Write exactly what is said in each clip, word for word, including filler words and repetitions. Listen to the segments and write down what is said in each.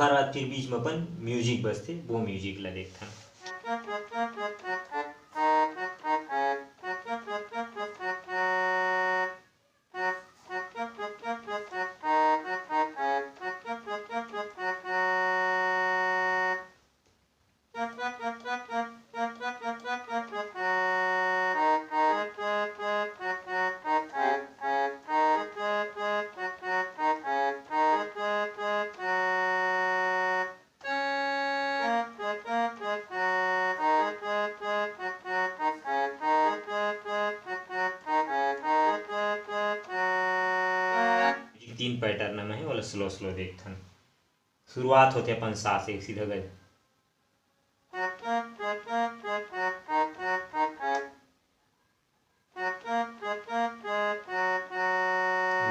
ओकर बाद फिर बीच में अपन म्यूजिक बजथे, वो म्यूजिक ला देखथन। तीन पैटर्न में हे, ओला स्लो स्लो देखथन। शुरुआत होथे अपन सा से, सीधा गज।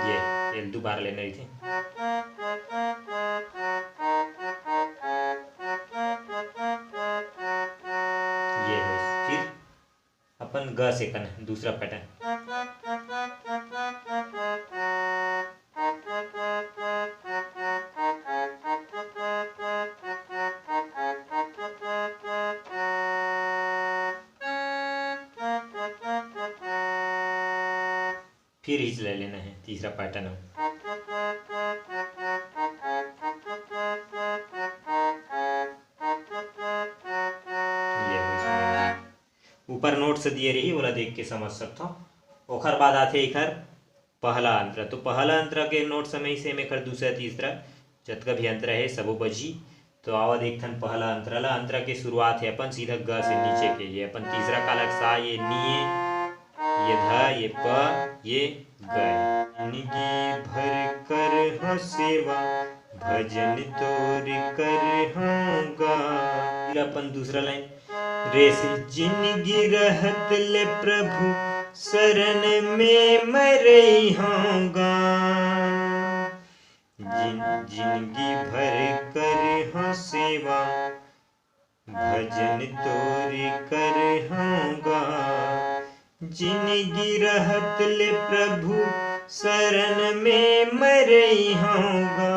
ये, ये दो बार लेना रहिथे। ये होइस। फिर अपन ग से करना, दूसरा पैटर्न। फिर हिच ले लेना है, तीसरा पैटर्न हो। ये हो इसमें। ऊपर नोट से दिए रही, ओला देख के समझ सकथो। ओखर बाद आथे एखर पहला अंतरा। तो पहला अंतरा के नोट समय से एखर दूसरा, तीसरा, जतका भी अंतरा है, सबो बजी। तो आवा देखथन पहला अंतरा ला। अंतरा के शुरुआत है अपन सीधा ग से नीचे के, ये अपन तीसरा कालक सा, ये नी, ये ध, ये प, ये ग। जिनगी भर कर हो सेवा, भजन तोर कर होगा। फिर अपन दूसरा लाइन, रे से जिनगी रहत ले प्रभु, शरण में मैं रही होगा। जिन, जिनगी भर कर हो सेवा, भजन तोर कर होगा। जिनगी रहत ले प्रभु, शरण में मैं रही होगा।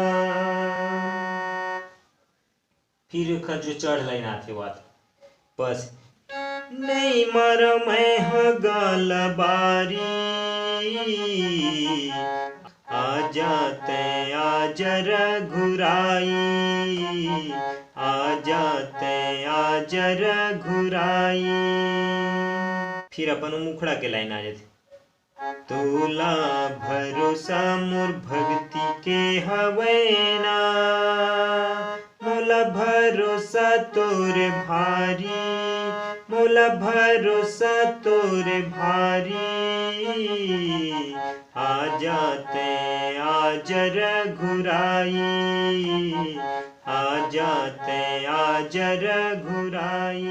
फिर एखर जो चढ़ लाइन आथे, वो आथे बस। नहीं मर मैं ह गाला बारी, आ जाते आज रघुराई, आ जाते आज रघुराई। फिर अपन मुखड़ा के लाइन आ जाथे। तोला भरोसा मोर भक्ति के हवय ना, मोला भरोसा तोर भारी, मोला भरोसा तोर भारी। आ जाते आज रघुराई, आ जाते आज रघुराई।